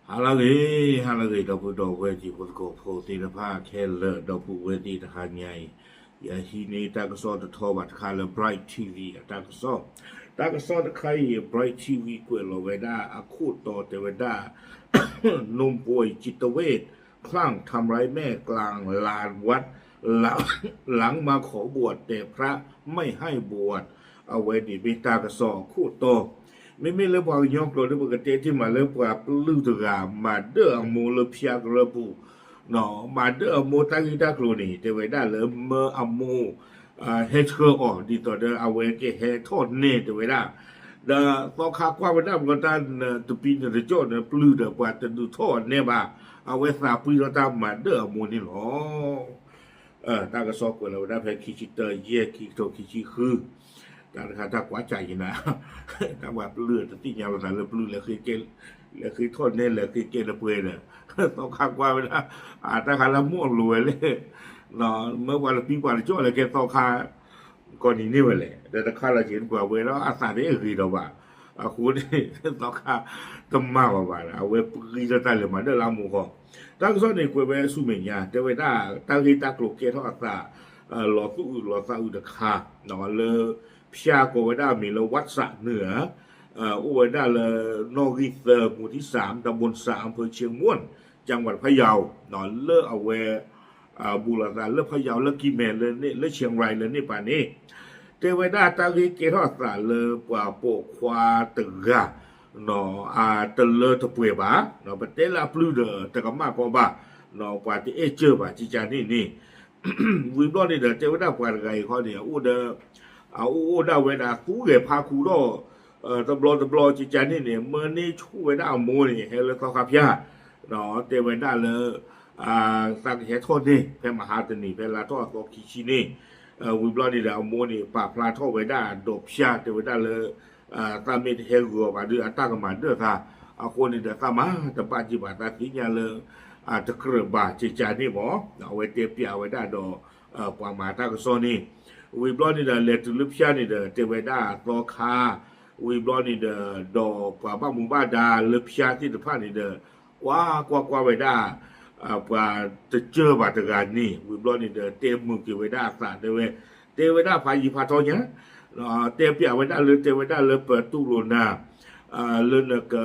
ဟါလၢအဂ့ၤ, ဟါလၢအဂ့ၤ ဒီပုၢ်ဒီဝဲၢ်တံၤဖိသကိးဖိသ့ၣ်တဖၣ်ခဲလၢာ် ဒီပုၢ်ဝဲၢ်သ့ၣ်တဟါညါအံၤ, ယဟံးန့ၢ်တၢ်ကစီၣ်တထီဘၣ်တခါလၢ Bright T V အတၢ်ကစီၣ်, တၢ်ကစီၣ်တခါအံၤ Bright T V ကွဲးလီၤဝဲဒၣ်အခိၣ်တီတဲဝဲဒၣ် นมป่วยจิตเวชคลั่งทำร้ายแม่กลางลานวัด หลังมาขอบวชแต่พระไม่ให้บวช အဝဲန့ၣ်မ့ၢ်တၢ်ကစီၣ်အခိၣ်တီ, မ့မ့ၢ်လၢပှၤကညီကျိာ်ဒီး ပကတဲတ့ၢ်မးလၢပှၤပျုၢ်တဂၤ မၤဒၢၣ်အမိၢ်လၢဖၠါကရၢပူၤ, မၤဒၢၣ်အမိၢ်တၢ်ဂ့ၢ်တၢ်ကျိၤန့ၣ် တဲဝဲဒၣ်လၢမၢအမိၢ် ဟဲဆှၢအီၤ ဒ်သိးဒီးအဝဲကဟဲထီၣ်နဲတဲဝဲဒၣ်, ဒီးသီခါကွၢ်ဝဲဒၣ်ဘျီတၢ်နတပံနတကၠီၣ်န့ၣ် ပျုၢ်ဒီးပှၤတဒုးထီၣ်အီၤနဲဘၣ်, အဝဲသးပှံၢ်ထီၣ်တၢ်မၤဒၢၣ်အမိၢ်န့ၣ်လီၤ. တၢ်ကစီၣ်ကွဲးလီၤဝဲဒၣ်ဖဲခံဆံတၢ ယဲၢ် ခံကထိခံဆံဃု, တၢ်တခါတၢ်ကွၢ်စးယံၤနၤ, တၢ်ပှၤပျုၢ်တသ့ၣ်ညါလိာ်သးလၢပျုၢ်လဲၤဃ့ကဲ, လဲၤဃ့ထီၣ်နဲလဲၤဃ့ကဲနပှဲၤဒီး, သီခါကွၢ်ဝဲဒၣ်, အတၢ်ခါလၢမိၢ်လိၤဝဲလဲၣ်, မၢပှၤတပံပှၤတကၠီၣ်လဲၤကဲသီခါ ကီၢ်နံၤန့ၢ်ဝဲလဲၣ်, ဒီးတခါလီၤက့ၤပှၤဝဲဒီးအသးတအဲၣ်ဂ့ၤဒီးဘၣ်, အဃိန့ၣ် သီခါတမၤဘၣ်ဘၣ်ဒီး အဝဲပှံၢ်ထီၣ်တၢ်လဲၤမၤဒၢၣ်လၢအမိၢ်ဃီ, တၢ်ကစီၣ်န့ၣ်ကွဲးဝဲဆူမဲာ်ညါ တဲဝဲဒၣ် တၢ်ဂ့ၢ်တၢ်ကျိၤကဲထီၣ်အသး လီၤသူၣ်အုးလီၤသးအုးတခါ, လၢဖၠါကိးဝဲဒၣ်အမံၤလၢ ဝၣ်စးနုာ်ဧါ, အိၣ်ဝဲဒၣ်လၢ နီၣ်ဂံၢ်သၢ မူၤထံစၣ် တၢ်ဘိၣ်စၣ် အၣ်ဖၢၣ်ဆ့ၣ်မူၣ် ကၠၣ်ဝးဖးယီၤ, လၢအဝဲ ဘူးလိာ်သးလၢဖးယီၤလၢကံၢ်မဲာ်လၢန့ၣ် လၢဆဲၣ်ရၤလၢန့ၣ်ပၤန့ၣ်, တဲဝဲဒၣ်တၢ်ဂ့ၢ်ကဲထီၣ်အသးလၢပှၤပိာ်ခွါတဂၤ တလၢတပှဲၤဘၣ်, ပတဲလၢအပျုၢ်ဒီးတကမၣ်ကီဘၣ်, ပှၤတအဲၣ်စၢၢ်ဘၣ် ကကန့ၣ်န့ၣ်, ဝံၤဘျီန့ၣ်ဒီး တဲဝဲဒၣ်ပှၤတဂၤအံၤခီန့ၣ် အအိၣ်ဒီး အအိၣ်အိၣ်ဒၣ်ဝဲဒၣ်သူဂဲၤဖါခူဒီး တဘျီတဘျီ ကကန့ၣ်န့ၣ် မၢန့ၢ်ဆူၣ်ဝဲဒၣ်အမိၢ်န့ၣ် ဟဲလၢသီခါဖၠါ, တဲဝဲဒၣ်လၢ သးကဟဲထီၣ်န့ၣ် ဖဲမဟါတနံၤ ဖဲလါထီၣ်အသီခံဆံန့ၣ်, ဝံၤဘျီန့ၣ်ဒီး အမိၢ်န့ၣ် ပာ်ဖျါထီၣ်ဝဲဒၣ်ဒီးဖၠါ တဲဝဲဒၣ်လၢ သးမ့ၢ်တဟဲဂုာ်အီၤဘၣ်ဒီး အတၢ်ကမၤဒၢၣ်သး, အဃိန့ၣ်ဒီး သးမၤတဘၣ်က့ၤဘၣ် သးသ့ၣ်ညါလၢ တကြၢးဘၣ် ကကန့ၣ်မး, အဝဲတဲပျးဝဲဒၣ်ဒီး ပှၤမၤတၢ်ကစီၣ်န့ၣ်, ဝံၤဘျီန့ၣ်ဒီး လဲၤတုၤလၢဖၠါန့ၣ်ဒီး တဲဝဲဒၣ်သီခါ, ဝံၤဘျီန့ၣ်ဒီး ဒီးပှၤဘၣ်မူဘၣ်ဒါလၢဖၠါသ့ၣ်တဖၣ်န့ၣ်ဒီး ကွၢ်ကွၢ်ကွၢ်ဝဲဒၣ် ပှၤတစၢၢ်ဘၣ်တဂၤန့ၣ် ဝံၤဘျီန့ၣ်ဒီး တဲမုာ်က့ၤဝဲဒၣ်အသး တဲဝဲ, တဲဝဲဒၣ်ဖးယံၤဖးထီညါ, တဲပျးဝဲဒၣ်လၢ တဲဝဲဒၣ်လၢပတူၢ်လိာ်နၤ လၢနက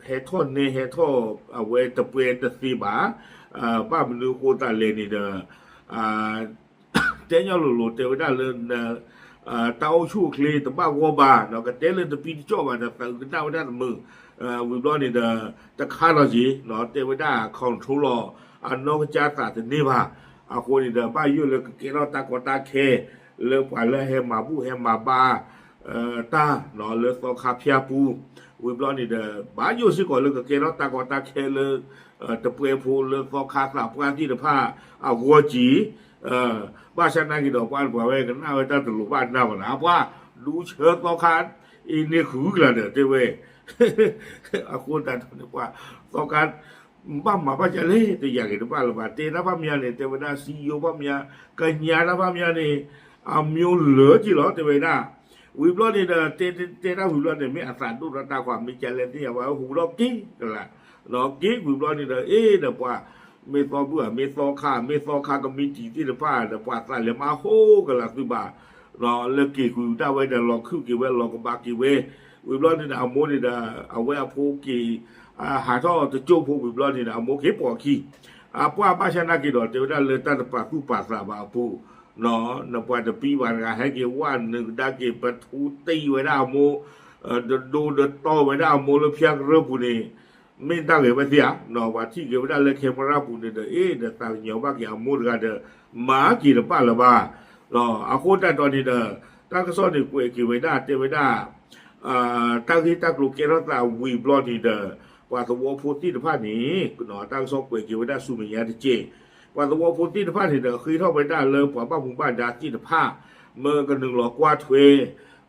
ဟဲထီၣ်နဲဟဲထီၣ်အဝဲတပှဲၤတသ့ဘၣ်, ဘၣ်မနုၤအဃိသတးလဲၣ်န့ၣ်ဒီး တဲညီလိၤလိၤ တဲဝဲဒၣ်လၢ တၢ်အိၣ်ဆူၣ်အိၣ်ချ့တဘၣ်ဂီၢ်ဘၣ်, ကတဲလၢတပံတကၠီၣ်ဘၣ်ဒီး သးအုးကနၣ်ဝဲဒၣ်တမုာ်, ဝံၤဘျီန့ၣ်ဒီး တခါလီၤက့ၤ တဲဝဲဒၣ် control လီၤ အနီၢ်ကစၢ်သးတန့ၢ်ဘၣ်, အဃိန့ၣ်ဒီး ဘၣ်ယိၣ်လၢကကဲထီၣ်တၢ်ကီတၢ်ခဲ လၢပှၤလၢဟဲမၤဘူၣ်ဟဲမၤဘါ တၢ်လၢသီခါဖၠါပူၤ, ဝံၤဘျီန့ၣ်ဒီး ဘၣ်ယိၣ်စ့ၢ်ကီးလၢကကဲထီၣ်တၢ်ကီတၢ်ခဲလၢ တပှဲၤဖိလၢသီခါသးပှၢ်သ့ၣ်တဖၣ်အဂီၢ်က့ၤ, ဘၣ်ဆၣ်နာ်က့ၤဒီး ပှၤပှၤဝဲကနၣ်ဝဲတၢ်တလိၤဘၣ်နၢ်ဘၣ်နၤ ပှၤဒူဆၢသီခါအံၤန့ၣ်ဃုကလၤဒီးတဲဝဲ, အဃိသတးဒီးန့ၣ် ပှၤသီခါ ဘၣ်မၤဘၣ်ကလဲၣ် တယာ်က့ၤတဘၣ်လၢၤဘၣ်, တဲတၢ်ဖၣ်မယါန့ၣ် တဲဝဲဒၣ် စံယိဘၣ်မယါ, ကညးတၢ်ဖၣ်မယါန့ၣ် အမျိုးလၢက့ၤလီၤ တဲဝဲဒၣ်, ဝံၤဘျီန့ၣ်ဒီး တဲတၢ်ဝံၤဘျီန့ၣ် မ့ၢ်အသးဒိၣ်ထီၣ်တၢ်ခီ မ့ၢ်ကလဲၣ်သ့ၣ်ညါဘၣ် ဟူးထီၣ်က့ၤကလၤ, ဒီးက့ၤဝံၤဘျီန့ၣ်ဒီး အ့ၣ်ဒီးပှၤ မ့ၢ်သီဘူၣ်ဧါ မ့ၢ်သီခါ မ့ၢ်သီခါကမံးတံာ်သ့ၣ်တဖၣ်ဒီး ပှၤသးလဲၤမၤဟူးကလၤသုဘၣ်, လၢက့ၤကွံာ်ဒၣ်ဝဲဒီး လီၤခုၣ်က့ၤဝဲ လီၤကဘၣ်က့ၤဝဲ, ဝံၤဘျီန့ၣ်ဒီး အမိၢ်န့ၣ်ဒီး အဝဲအဖိက့ၤ ဟးထီၣ်တကၠိၢ်ဖိဝံၤဘျီန့ၣ်ဒီး အမိၢ်က့ၤပိာ်အခံ, အပှၢ်ဘၣ်ဆၣ်နာ်က့ၤဒီး တဲဝဲဒၣ်လၢတၢ်တပာ်သူၣ်ပာ်သးဘၣ်အပူၤ, နပှၤတပံၤဘၣ်တဂၤ ဟဲက့ၤဝဲနုာ်ကဒါက့ၤ ပထူတံၢ်ဝဲဒၣ်အမိၢ်, ဒဒိဒတီဝဲဒၣ်အမိၢ်လၢဖၠါကရၢပူၤန့ၣ် မ့ၢ်တၢ်ဂ့ၤဝဲသ့ဧါ, ပှၤထံၣ်က့ၤဝဲဒၣ်လၢ camera ပူၤန့ၣ်ဒီး အ့ၣ်ဒီးသးကညီၤဘၣ်က့ၤအမိၢ်တဂၤဒီး မၤက့ၤတဘၣ်လၢၤဘၣ်, အဃိသတးဒီးန့ၣ်ဒီး တၢ်ကစီၣ်န့ၣ်ကွဲးက့ၤဝဲဒၣ် တဲဝဲဒၣ် တၢ်ဂ့ၢ်တၢ်ကျိၤကဲထီၣ်သးဝံၤဘျီန့ၣ်ဒီး ပှၤသဝီဖိသ့ၣ်တဖၣ်န့ၣ် တၢ်ကစီၣ်ကွဲးက့ၤဝဲဒၣ်ဆူမဲာ်ညါတက့ၢ်, ပှၤသဝီဖိသ့ၣ်တဖၣ်န့ၣ်ဒီး ဃ့ထီၣ်ဝဲဒၣ်လၢပှၤဘၣ်မူဘၣ်ဒါသ့ၣ်တဖၣ် မၢကနုာ်လီၤကွၢ်ထွဲ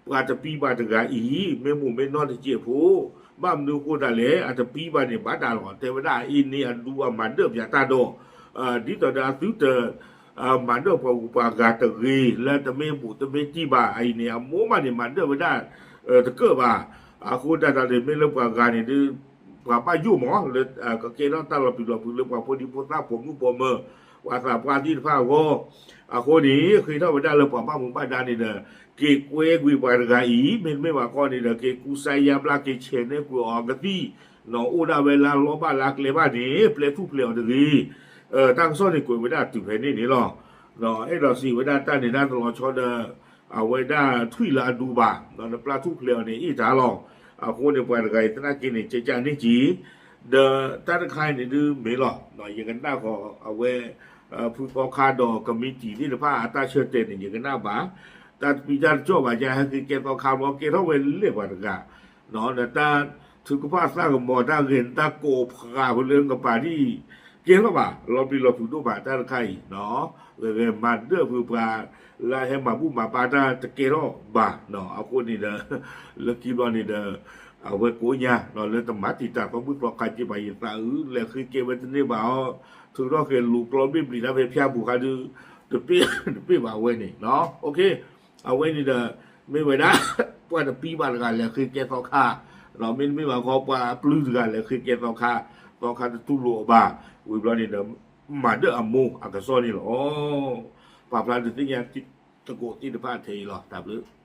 ပှၤတပံၤဘၣ်တဂၤအံၤ မ့ၢ်မိၢ်မ့ၢ်နီၢ်တစဲးဖိ, ဘၣ်မနုၤအဃိသတးလဲၣ် အတပံၤဘၣ်န့ၣ် ဘၣ်တၢ်လီၤ တဲဝဲဒၣ်အံၤန့ၣ် အဒူအမၤဒၢၣ်ပၠးတၢ်ဒီး ဒ်သိးဒီးအသုတ မၤဒၢၣ်ပှၤဂုၤပှၤဂၤတဂ့ၤ လၢတမ့ၢ်ဘူးတမ့ၢ်တံၢ်ဘၣ် အံၤန့ၣ် အမိၢ်ဘၣ်န့ၣ် မၤဒၢၣ်ဝဲဒၣ်တကၢၣ်ဘၣ်, အဃိသတးဒီးန့ၣ် မ့ၢ်လၢပှၤဂၤန့ၣ်ဒုး ပှၤဘၣ်ယိၣ်မး လၢကကဲထီၣ်တၢ်လီၤပျံၤလီၤဖုးလၢပှၤဖိဒံဖိသၣ်ပိာ်မုၣ်ပိာ်မၢၤ ပှၤသးပှၢ်သ့ၣ်တဖၣ်အဂီၢ်. အဃိန့ၣ် ဃ့ထီၣ်ဝဲဒၣ်လၢပှၤဘၣ်မူဘၣ်ဒါန့ၣ်ဒီး က့ၤကွဲကွံာ်ပှၤတဂၤအံၤ မ့တမ့ၢ်ဘၣ်ခီန့ၣ်ဒီး က့ၤကူစါယါဘျါ က့ၤဆဲးနဲၣ်ကွံာ်အီၤကသံၣ်, အိၣ်ဒၣ်ဝဲလၢလီၢ်ဘၣ်လၢကျဲဘၣ်န့ၣ် ပျဲထူၣ်ဖျဲးအီၤတဂ့ၤ. တၢ်ကစီၣ်န့ၣ်ကွဲးဝဲဒၣ်တုၤဖဲန့ၣ်န့ၣ်လီၤ. အဲၣ်ဒိးစံးဝဲဒၣ်တၢ်န့ၣ်တၢ်တလီၤဆီဒီး အဝဲဒၣ်ထွံၣ်လၢအဒူဘၣ်, နပျဲထူၣ်ဖျဲးအီၤန့ၣ်အ့ၣ်တၢ်လီၤ. အဃိန့ၣ် ပှၤတဂၤအံၤသနာ်က့န့ၣ် ကကန့ၣ်က့ၤ, ဒီးတၢ်တခါအံၤန့ၣ်ဒုးမ့ၢ်လီၤ. ယကနၣ်ဃီအဝဲ ဖုသီခါဒီး committee သ့ၣ်တဖၣ်အတၢ်ဆၢတဲာ်န့ၣ် ယကနၣ်ဘၣ်, တၢ်တပံတၢ်တကၠီၣ်ဘၣ် ကဟဲဃ့ကဲသီခါဘျီ ကဲထီၣ်ဝဲလဲၣ်ပှၤတဂၤ, နတၢ်ထုကဖၣ်သၣ်ကမီၤ တၢ်ဂဲၤတၢ်ကိးဖးဖဲလၢကပၤဒ်အံၤ ကဲထီၣ်ဘၣ် လီၤပျံၤလီၤဖုးဒိၣ်ဘၣ်တၢ်တခါအံၤ, ဂဲၤဂဲၤမၤဒၢၣ်ဖုပှၤ လၢအဟဲမၤဘူၣ်မၤဘါတၢ်တကဲထီၣ်ဘၣ်. အဃိန့ၣ်ဒီး လၢခံဘျီန့ၣ်ဒီး အဝဲကိးညါ လၢတမၤတံာ်တာ်သီဘူၣ်သီခါက့ဘၣ် ယသးအုး လဲၤဃ့ကဲဝဲတန့ၢ်ဘၣ်အီၤ, ထုးထီၣ်ဃဲၤလူၤကျီဘ့ၣ်ဘျံးတၢ်ဖဲဖၠါပူၤခါဒုး တပ့ၢ်ဘၣ်ဝဲန့ၣ်. အဝဲန့ၣ်ဒီး မ့ၢ်ဝဲဒၣ် ပှၤတပံဘၣ်တဂၤလဲၤဃ့ကဲသီခါ, မ့တမ့ၢ်ဘၣ်ခီ ပှၤပျုၢ်တဂၤလဲၤဃ့ကဲသီခါ, သီခါတတူၢ်လိာ်အီၤဘၣ်, ဝံၤဘျီန့ၣ်ဒီး မၤဒၢၣ်အမိၢ်အကစီၣ်န့ၣ်လီၤ. ပာ်ဖျါဒုးသ့ၣ်ညါသကိးသ့ၣ်တဖၣ်ထဲအံၤလီၤ. တၢ်ဘျုး